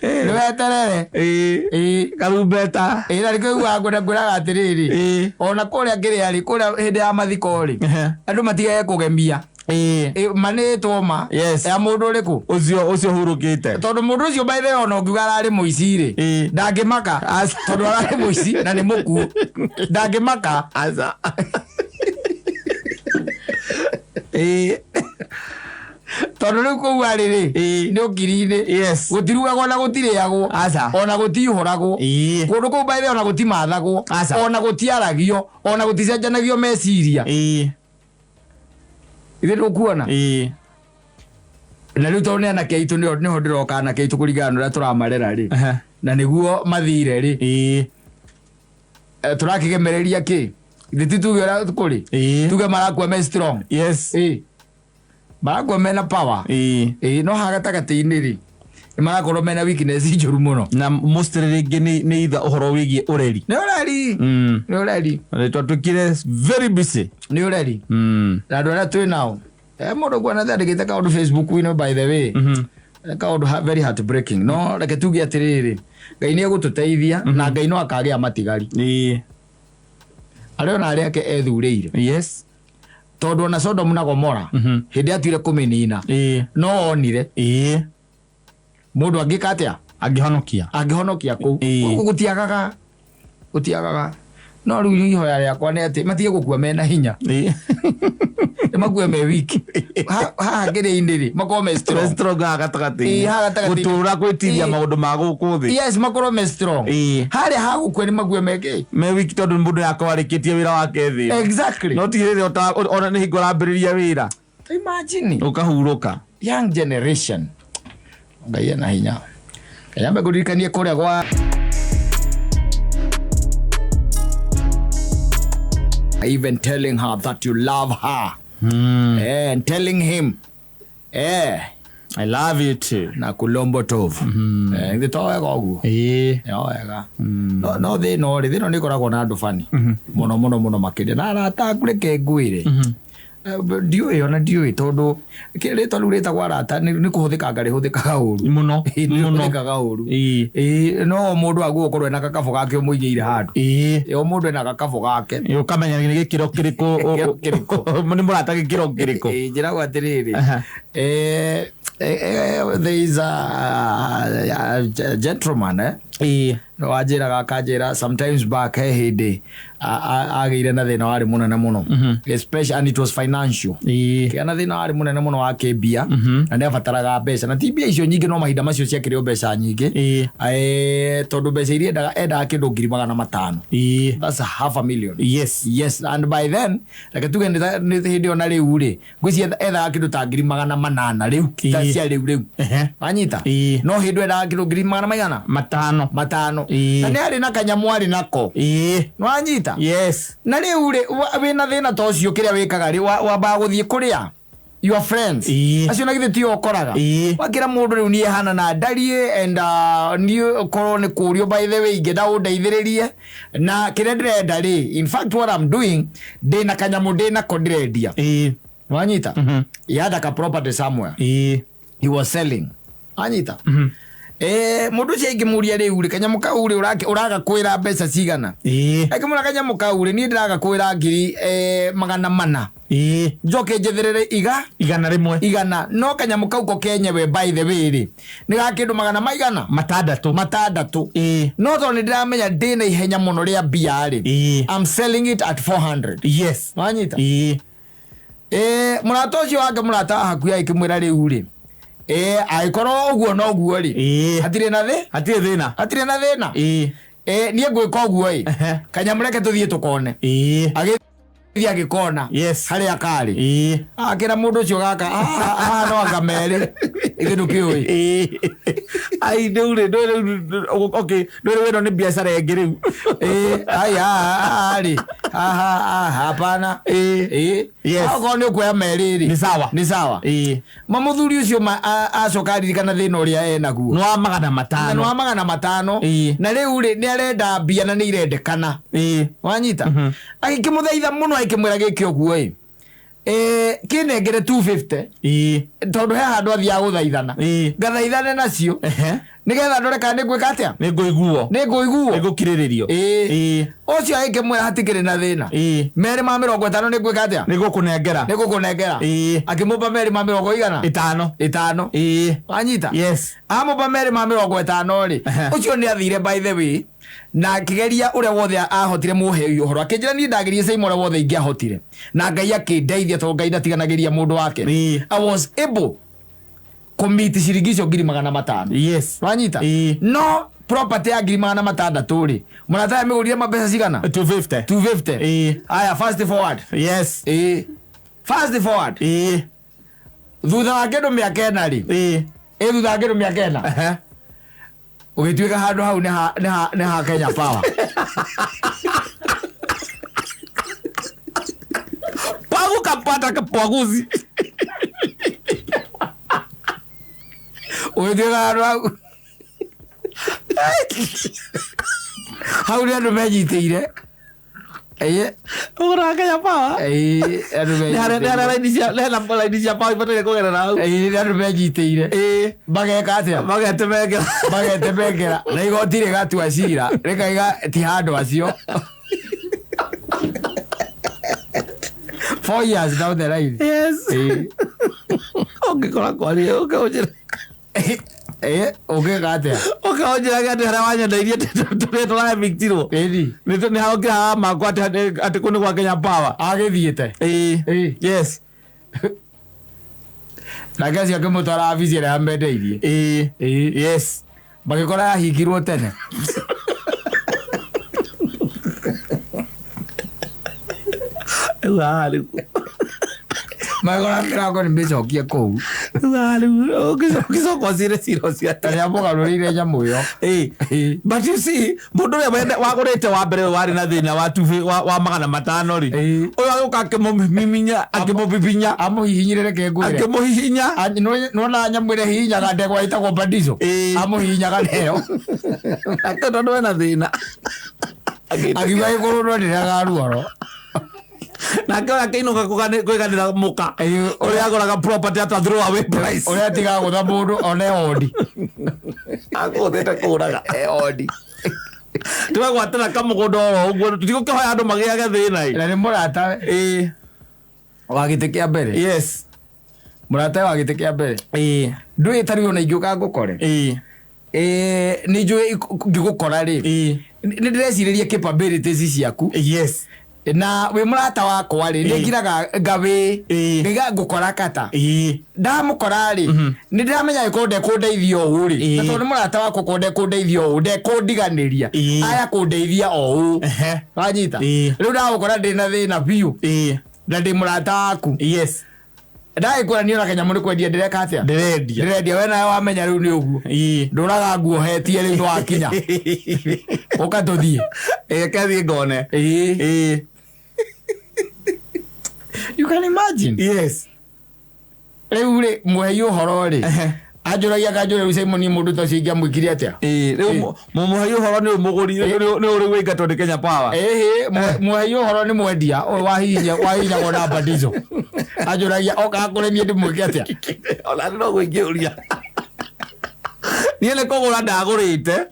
Nĩweterere.
Ĩĩ.
Ĩĩ.
Karumbeta.
Ĩĩ, na nĩkĩo ũiguaga ngwenda ngwĩraga atĩrĩrĩ,
Ĩĩ.
ona kũrĩa kĩrĩa rĩ, kũrĩa hĩndĩ ya mathiko rĩ, andũ matigage kũgemia.
Ĩĩ.
Ĩ, ma nĩ ma
Yes.
ya mũndũ ũrĩkũ?
Ũcio ũhurũkĩte.
Tondũ mũndũ ũcio by the way ona ũngiuga ararĩ mũici rĩ,
Ĩĩ.
ndangĩmaka tondũ ararĩ mũici na nĩ mũkuũ. Ndangĩmaka.
Aca. Ĩĩ.
Tondũ rĩu kũu arĩ rĩ,
Ĩĩ.
nĩ ũkiri-inĩ.
Yes.
Gũtirugagwo na gũtirĩagwo.
Aca.
Ona gũtihũragwo.
Ĩĩ.
Kũndũ kũu by the way ona gũtimathagwo.
Aca.
Ona gũtiaragio. Ona gũticenjanagio meciria.
Ĩĩ.
Ithuĩ ndũkuona.
Ĩĩ.
Na rĩu tondũ nĩ anake aitũ nĩho ndĩroka anake aitũ kũringana na ũrĩa tũramarera rĩ.
Ehe.
Na nĩguo mathire rĩ.
Ĩĩ.
Tũrakĩgemereria kĩ? Ithuĩ ti tuge ũrĩa kũrĩ.
Ĩĩ.
Tuge marakua me strong.
Yes.
Ĩĩ. Marakua mena power.
Ĩĩ.
Ĩĩ, no haha gatagatĩ-inĩ rĩ, nĩ marakorwo mena weakness njũru mũno.
Na mostly rĩngĩ nĩ either ũhoro wĩgiĩ ũreri.
Nĩ ũreri. Nĩ ũreri.
Twatuĩkire very busy.
Nĩ ũreri. Na andũ arĩa twĩ nao. Mũndũ kuona andĩkĩte kaũndũ Facebook-inĩ by the way. Kaũndũ very heartbreaking. No reke tuge atĩrĩrĩ, Ngai nĩ egũtũteithia na Ngai no akagĩa matigari.
Ĩĩ.
Arĩa ona arĩa ake ethurĩire.
Yes.
Tondũ ona Sodom na Gomora hĩndĩ atuire kũmĩnina
Ĩĩ.
no onire
Ĩĩ.
mũndũ angĩka atĩa?
Angĩhonokia.
Angĩhonokia kũu.
Ĩĩ.
Gũkũ gũtiagaga. Gũtiagaga. No rĩu ihoya rĩakwa nĩ atĩ matige gũkua mena hinya.
Ĩĩ.
Nĩ makue me weak. Haha kĩrĩa-inĩ rĩ, makorwo me strong.
Strong haha gatagatĩ-inĩ.
Ĩĩ, haha gatagatĩ-inĩ.
Gũtũra gwĩtiria
Ĩĩ.
maũndũ ma gũkũ thĩ.
Yes, makorwo me strong.
Ĩĩ.
Harĩa ha gũkua nĩ makue me kĩ?
Me weak tondũ mũndũ yakorwo arĩkĩtie wĩra wake thĩ.
Exactly.
No ti rĩrĩa ona nĩ hingo ũrambĩrĩria wĩra.
Imagine.
Ũkahurũka.
Young generation. Ngai ena hinya. Nyambe ngũririkanie kũrĩa gwa even telling her that you love her. And telling him.
I love you too.
Na kulombo tovu. Ithe to wega ũguo.
Ĩĩ.
No wega. No thĩna rĩ, thĩna nĩ ĩkoragwo na andũ bani. Mũno mũno mũno makĩria. Na arata aku reke ngwĩre. Ndiũĩ, ona ndiũĩ, tondũ rĩtwa rĩu rĩtagwo arata nĩ kũhũthĩkanga rĩhũthĩkaga ũru.
Muno.
Ĩĩ, nĩ
Muno.
rĩhũthĩkaga ũru.
Ĩĩ.
Ĩĩ, no o mũndũ agwo gũkorwo ena gakabũ gake ũmũigĩire handũ.
Ĩĩ.
O mũndũ ena gakabũ gake.
Ĩ, ũkamenya nĩ gĩkĩro kĩrĩkũ.
Gĩkĩro kĩrĩkũ.
Nĩ mũrata gĩkĩro kĩrĩkũ.
Ĩĩ, njĩragwo atĩrĩrĩ,
Aha.
there is a gentleman,
Ĩĩ.
Wanjĩraga akanjĩra sometimes back he hĩndĩ agĩire na thĩna warĩ mũnene mũno, especially, and it was financial.
Ĩĩ.
Kĩgĩa na thĩna warĩ mũnene mũno wa kĩmbia, na nĩ abataraga mbeca, na ti mbia icio nyingĩ, no mahinda macio ciakĩrĩ o mbeca nyingĩ.
Ĩĩ.
Tondũ mbeca iria endaga kĩndũ 500,000.
Ĩĩ.
That's a half a million.
Yes.
Yes, and by then, reke tuge nĩ hĩndĩ ĩyo na rĩu rĩ, ngwĩciria ethaga kĩndũ ta 800,000 rĩu ta
Ĩĩ.
cia rĩu rĩu.
Ehe.
Wanyita?
Ĩĩ.
No hĩndĩ ĩyo endaga kĩndũ ngiri magana maigana?
Matano.
Matano.
Ĩĩ.
Na nĩ arĩ na kanyamũ arĩ nako.
Ĩĩ.
Nĩwanyita?
Yes.
Na rĩu rĩ, wĩna thĩna ta ũcio, kĩrĩa wĩkaga rĩ, wambaga gũthiĩ kũrĩa your friends
Ĩĩ.
acio, na githĩ tio ũkoraga
Ĩĩ.
wakĩra mũndũ rĩu niĩ hana na ndariĩ, and niĩ korwo nĩ kũrio, by the way, ingĩenda ũndeithĩrĩrie na kĩrĩa ndĩrenda rĩ, in fact what I'm doing, ndĩna kanyamũ ndĩnako ndĩrendia.
Ĩĩ.
Wanyita? He had a property somewhere
Ĩĩ.
he was selling, anyita? Mũndũ ũcio ingĩmũria rĩu rĩ, kanyamũ kau rĩ, ũraga kwĩra mbeca cigana?
Ĩĩ.
Akĩmũra kanyamũ kau rĩ, niĩ ndĩraga kwĩra 400,000.
Ĩĩ.
Njoke njetherere iga
100.
Igana, no kanyamũ kau ko kenyewe, by the way rĩ, nĩ ga kĩndũ magana maigana?
Matandatũ.
Matandatũ.
Ĩĩ.
No tondũ nĩ ndĩramenya ndĩna ihenya mũno rĩa mbia rĩ,
Ĩĩ.
I'm selling it at 400.
Yes.
Wanyita?
Ĩĩ.
Mũrata ũcio wake, mũrata wa hakuhĩ, agĩkĩmwĩra rĩu rĩ, angĩkorwo ũguo noguo rĩ,
Ĩĩ.
hatirĩ na thĩ
Hatirĩ thĩna.
Hatirĩ na thĩna.
Ĩĩ.
Niĩ ngwĩka ũguo ĩ,
Ehe.
kanyamũ reke tũthiĩ tũkone.
Ĩĩ.
Agĩthiĩ agĩkona
Yes.
harĩa karĩ.
Ĩĩ.
Akĩra mũndũ ũcio gaka, "Ah, ah, no anga merĩ ithuĩ ndũkĩũĩ."
Ĩĩ. Ai, rĩu rĩ, ndũĩ rĩu, okay, ndũĩ rĩu ĩno nĩ biacara ĩngĩ rĩu.
Ĩĩ, ai, haha rĩ, haha haha hapana.
Ĩĩ.
Ĩĩ.
Yes.
Okorwo nĩ ũkuoya merĩ rĩ,
Nĩ sawa.
Nĩ sawa.
Ĩĩ.
Ma mũthuri ũcio acoka aririkana thĩna ũrĩa enaguo
Nĩ wa magana
na nĩ
matano.
wa 500.
Ĩĩ.
Na rĩu rĩ, nĩ arenda mbia na nĩ irendekana.
Ĩĩ.
Wanyita? Agĩkĩmũthaitha mũno, agĩkĩmwĩra gĩke ũguo ĩ, kĩnengere 250,
Ĩĩ.
tondũ he handũ athiaga gũthaithana,
Ĩĩ.
ngathaithane nacio
Ehe.
nĩgetha ndore kana nĩ ngwĩka atĩa.
Nĩ ngũiguo.
Nĩ ngũiguo.
Nĩ ngũkirĩrĩrio.
Ĩĩ.
Ĩĩ.
Ũcio agĩkĩmwĩra hatikĩrĩ na thĩna,
Ĩĩ.
250 nĩ ngwĩka atĩa?
Nĩ ngũkũnengera.
Nĩ ngũkũnengera.
Ĩĩ.
Akĩmũpa 250.
Ĩtano.
Ĩtano.
Ĩĩ.
Wanyita?
Yes.
Amũpa 250 rĩ,
Ehe.
ũcio nĩ athire, by the way, na akĩgeria ũrĩa wothe ahotire. Mũhe ũhoro akĩnjĩra niĩ ndagerie same ũrĩa wothe ingĩahotire, na Ngai akĩndeithia, tondũ Ngai ndatiganagĩria mũndũ wake.
Ĩĩ.
I was able kũmiti ciringi icio 500,000.
Yes.
Wanyita?
Ĩĩ.
No property ya 600,000 rĩ, mũrata amĩgũrire mabeca cigana?
250.
250.
Ĩĩ.
Aya, fast forward.
Yes.
Ĩĩ, fast forward.
Ĩĩ.
Thutha wa kĩndũ mĩaka 4 rĩ,
Ĩĩ.
ĩ thutha wa kĩndũ mĩaka 4,
Ehe.
ũgĩtuĩka handũ hau nĩ ha Kenya Power.
Pagu kapata kapwaguzi.
Ũgĩtuĩka handũ hau hau nĩ andũ menyitĩire. Ĩĩ.
Ũgũraga Kenya Power.
Ĩĩ, andũ
Nĩ harĩa nĩ harĩa
menyitĩire.
raini cia nĩ hena raini cia power ibataire kũgerera hau.
Ĩĩ, nĩ andũ menyitĩire.
Ĩĩ.
Mageka atĩa?
Magetemengera.
Magetemengera na igoti rĩgatua cira rĩkaiga ti handũ acio 4 years down the line.
Yes.
Ĩĩ.
Ũngĩkora kwaria ũkĩhũnjĩra.
Ĩĩ, ũngĩka atĩa?
Ũkĩhũnjĩra atĩ harĩa wanyendeirie tũrĩa tũraemiktirwo.
Ĩni.
Nĩ haokĩra haha makwa atĩ kũu nĩ gwa Kenya Power.
Agĩthiĩte.
Ĩĩ.
Ĩĩ.
Yes.
Nake acio akĩmũtwara wabici ĩrĩa amendeirie.
Ĩĩ.
Ĩĩ.
Yes.
Magĩkora yahingirwo tene.
Rĩu haha rĩu.
Magĩkora mĩrango nĩ mĩcokie kũu.
Rĩu haha rĩu ũgĩcoka ũcire cira ũcio atĩa?
Arĩa mũgarũrĩire nyamũ ĩyo.
Ĩĩ.
Ĩĩ.
But you see, mũndũ ũrĩa wagũrĩte wa mbere ũyũ warĩ na thĩna wa tubi wa 500 rĩ,
Ĩĩ.
ũyũ agĩũka akĩmũmiminya, akĩmũbibinya,
Amũhihinyire, reke ngwĩre.
akĩmũhihinya.
Nona nyamũ ĩrĩa hihinyaga ndegwa ĩtagwo bandico.
Ĩĩ.
Amũhihinyaga nayo.
Ake tondũ ena thĩna.
Akiuga gĩkũrũrwo ndĩrega ruoro.
Nake ũrĩa akĩinũka kwĩganĩra mũka ũrĩa agũraga property at a throw away price.
Ũrĩa atigaga gũtha mũndũ one ondi.
Akũhũthĩte kũraga.
Ondi.
Tũgagwatĩra kamũgũnda oro ũguo tũtigũkĩhoya andũ magĩage thĩna ĩ.
Na nĩ mũratawe
Ĩĩ.
wa gĩtĩ kĩa mbere.
Yes.
Mũratawe wa gĩtĩ kĩa mbere.
Ĩĩ.
Ndũĩ ta rĩu ona ingĩũka ngũkore.
Ĩĩ.
Nĩ njũĩ ngĩgũkora rĩ.
Ĩĩ.
Nĩ ndĩrecirĩria capabilities ciaku.
Yes.
Na wĩ mũrata wakwa rĩ, nĩ
Ĩĩ.
ngiraga ngawĩ.
Ĩĩ.
Ngaiga ngũkora kata.
Ĩĩ.
Ndamũkora rĩ, nĩ ndĩramenya angĩkorwo ndekũndeithia ũũ rĩ,
Ĩĩ.
na tondũ nĩ mũrata wakwa korwo ndekũndeithia ũũ, ndekũndiganĩria.
Ĩĩ.
Aya kũndeithia o ũũ.
Ehe.
Wanyita?
Ĩĩ.
Rĩu ndagũkora ndĩ na thĩna biũ.
Ĩĩ.
Na ndĩ mũrata waku.
Yes.
Ndagĩkwĩra niĩ ona kanyamũ nĩ kwendia ndĩreka atĩa?
Ndĩrendia.
Ndĩrendia we nawe wamenya rĩu nĩ ũguo.
Ĩĩ.
Ndũraga nguohetie rĩu nĩwakinya. Ũka tũthiĩ.
Ĩĩ kethiĩ ngone.
Ĩĩ.
Ĩĩ.
You can imagine.
Yes.
Rĩu rĩ mũhei ũhoro rĩ.
Ehe.
Anjũragia akanjũria rĩu Simon mũndũ ta ũcio ingĩamwĩkire atĩa?
Ĩĩ rĩu mũmũhei ũhoro nĩ ũmũgũri nĩ ũrĩ wĩingatwo nĩ Kenya Power.
Ĩhĩ mũhei ũhoro nĩ mwendia ũyũ wahihinya wahihinyagwo na badizo. Anjũragia okaga kũrĩ niĩ ndĩmwĩke atĩa?
Ona no gwĩngĩũria. Niĩ nĩ kũgũra ndagũrĩte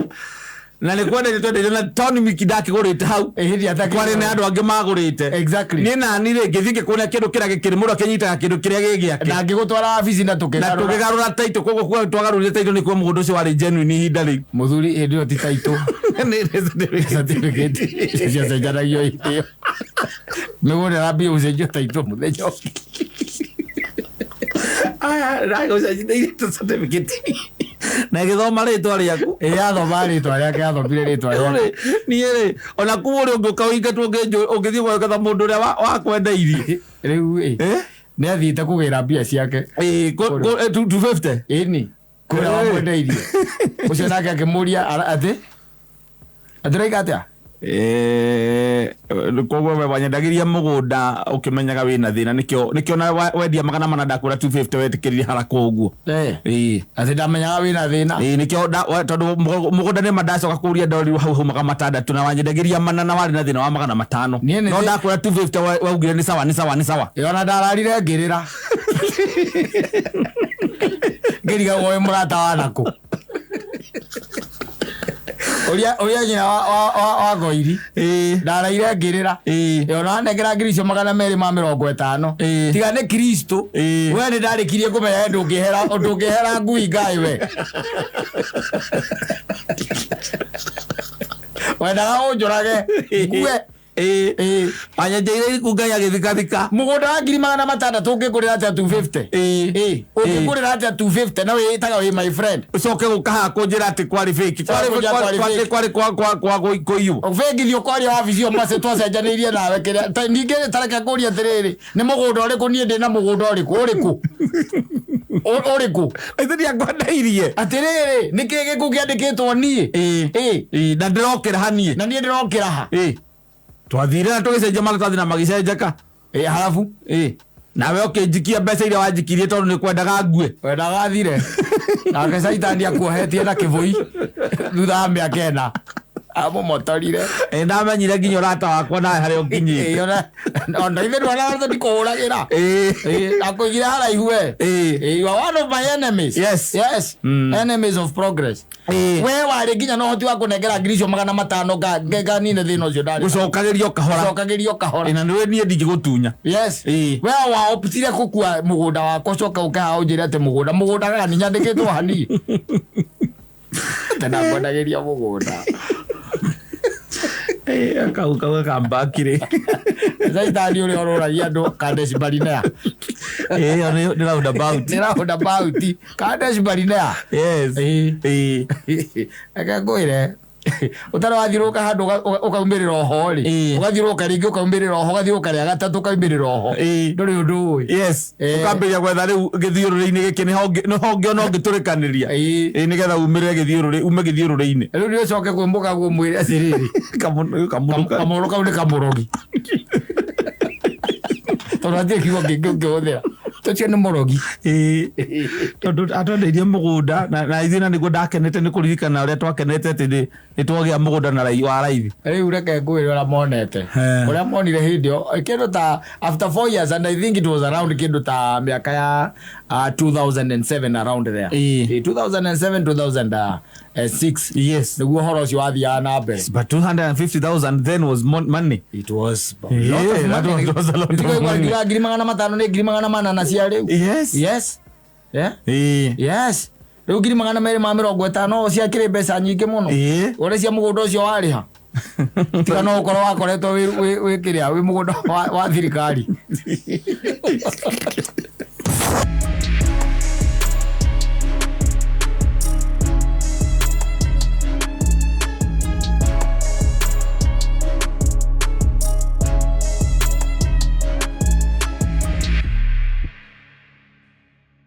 na nĩ kwenderio twenderio na Tony Miki ndakĩgũrĩte hau.
Ĩhĩ ndiatakĩgũra.
Kwarĩ na andũ angĩ magũrĩte.
Exactly.
Niĩ nani rĩ ngĩthiĩ ngĩkũria kĩndũ kĩrĩa gĩkĩrĩ mũndũ akĩnyitaga kĩndũ kĩrĩa gĩ gĩake.
Na ngĩgũtwara wabici na
Na
tũkĩgarũra.
tũkĩgarũra taitũ koguo kuga twagarũrire taitũ nĩkuo mũgũnda ũcio warĩ genuine ihinda rĩu.
Mũthuri hĩndĩ ĩyo ti taitũ.
Nĩ certificate.
Certificate ciacenjanagio hĩndĩ ĩyo. Mĩgũnda ĩrambia gũcenjio taitũ mũthenya ũngĩ.
Aya, ndagũcenjanĩirie certificate. Na ĩgĩthoma rĩtwa rĩaku.
Ĩĩ yathoma rĩtwa rĩake yathomire rĩtwa rĩake.
Rĩ, niĩ rĩ ona kuma ũrĩa ũngĩũka ũingatwo ũngĩthiĩ gwetha mũndũ ũrĩa wakwendeirie.
Rĩu ĩ
Eh?
nĩ athiĩte kũgĩra mbia ciake.
Ĩĩ, 250.
Ĩni kũrĩa
Ĩĩ.
wamwendeirie. Ũcio nake akĩmũria atĩ atĩraika atĩa?
Koguo we wanyendagĩria mũgũnda ũkĩmenyaga wĩna thĩna nĩkĩo nĩkĩo na wendia 400 ndakwĩra 250 wetĩkĩrire haraka ũguo.
Eh.
Ĩĩ.
Atĩ ndamenyaga wĩna thĩna.
Ĩĩ nĩkĩo tondũ mũgũnda nĩma ndacoka kũria ndorirwo hau hau 600 na wanyendagĩria 400 na warĩ na thĩna wa 500.
Niĩ nĩ
No
thĩ-
ndakwĩra 250 waugire nĩ sawa nĩ sawa nĩ sawa.
Ĩ ona ndararire ngĩrĩra. Ngĩrigagwo wĩ mũrata wa nakũ. Ũria ũria nyina wa Ngoiri.
Ĩĩ.
Ndaraire ngĩrĩra.
Ĩĩ.
Ĩ ona wanengera ngiri icio 250.
Ĩĩ.
Tiga nĩ Kristo.
Ĩĩ.
We nĩ ndarĩkirie kũmenya we ndũngĩhera ndũngĩhera ngui ngai we. Wendaga ũnjũrage ngue.
Ĩĩ.
Ĩĩ.
Wanyenjeire iriku Ngai agĩthikathika.
Mũgũnda wa ngiri 600 ũngĩngũrĩra atĩa 250?
Ĩĩ.
Ĩĩ. Ũngĩngũrĩra atĩa 250 na wĩĩtaga wĩ my friend.
Ũcoke gũka haha kũnjĩra atĩ kwarĩ fake.
Coka kũnjĩra kwarĩ fake.
Kwarĩ kwa kũiywo.
Bengi thiĩ ũkaria wabici ĩyo mace twacenjanĩirie nawe kĩrĩa ningĩ tareke ngũrie atĩrĩrĩ nĩ mũgũnda ũrĩkũ niĩ ndĩ na mũgũnda ũrĩkũ ũrĩkũ ũrĩkũ
Ithe ndiakwendeirie.
Atĩrĩrĩ nĩ kĩĩ gĩkũ kĩandĩkĩtwo niĩ?
Ĩĩ.
Ĩĩ.
Ĩĩ, na ndĩrokĩra ha niĩ.
Na niĩ ndĩrokĩra ha?
Ĩĩ. Twathire na tũgĩcenjia maratathi na magĩcenjeka.
Ĩĩ harabu.
Ĩĩ. Nawe ũkĩnjikia mbeca iria wanjikirie tondũ nĩ kwendaga ngue.
Wendaga thire. Nake caitani akuohetie na kĩbũi thutha wa mĩaka ĩna. Amũmotorire.
Ĩĩ ndamenyire nginya ũrata wakwa nawe harĩa ũkinyĩte.
Ĩĩ ona ithe ndwana ndikũhũragĩra.
Ĩĩ.
Ĩĩ akũigire haraihu we.
Ĩĩ.
You are one of my enemies.
Yes.
Yes.
Mm.
Enemies of progress.
Ĩĩ.
We warĩ nginya na ũhoti wa kũnengera ngiri icio 500 nganine thĩna ũcio ndarĩ.
Gũcokagĩrio kahora.
Gũcokagĩrio kahora.
Ĩĩ, na nĩwe niĩ ndingĩgũtunya.
Yes.
Ĩĩ.
We waoptire gũkua mũgũnda wakwa ũcoke ũke haha ũnjĩre atĩ mũgũnda mũgũnda gani nyandĩkĩtwo hani. Tena ngwendagĩria mũgũnda.
Ĩĩ, kau kau gakambakire.
Caitani ũrĩa ũrũragia andũ Kadesh Barinea.
Ĩĩ, ĩyo nĩ roundabout.
Nĩ roundabout. Kadesh Barinea.
Yes.
Ĩĩ.
Ĩĩ.
Reke ngwĩre ũtarĩ wathiũrũrũka handũ ũkaumĩrĩra oho rĩ
Ĩĩ.
ũgathiũrũrũka rĩngĩ ũkaumĩrĩra oho ũgathiũrũrũka rĩa gatatũ ũkaumĩrĩra oho
Ĩĩ.
ndũrĩ ũndũ ũĩ.
Yes.
Ĩĩ.
Ũkambĩrĩria gwetha rĩu gĩthiũrũrĩ-inĩ gĩkĩ nĩho ũngĩona ũngĩtũrĩkanĩria.
Ĩĩ.
Ĩĩ, nĩgetha umĩrĩre gĩthiũrũrĩ ume gĩthiũrũrĩ-inĩ.
Rĩu nĩ ũcoke kwĩ mũkaguo mwĩre atĩrĩrĩ
Kamũrũ
kamũrũ kau nĩ kamũrogi tondũ hatirĩ kiugo kĩngĩ ũngĩhũthĩra. Ũcio nĩ mũrogi.
Ĩĩ. Tondũ atwendeirie mũgũnda na ithuĩ na nĩguo ndakenete nĩ kũririkana ũrĩa twakenete atĩ nĩ twagĩa mũgũnda na wa raithi.
Rĩu reke ngwĩre ũrĩa monete. Ũrĩa monire hĩndĩ ĩyo kĩndũ ta after 4 years, and I think it was around kĩndũ ta mĩaka ya 2007, around there. 2007, 2006 nĩguo ũhoro ũcio wathiaga na mbere.
But 250,000 then was money.
It was a lot of
that
money.
was a lot of
Nĩtũkaigua
money.
500,000 nĩ 400,000 cia rĩu. Yes, yeah. Yes, rĩu 250,000 ciakĩrĩ mbeca nyingĩ mũno. Ũrĩa cia mũgũnda ũcio warĩha, tiga no ũkorwo wakoretwo wĩ kĩrĩa, wĩ mũgũnda wa thirikari.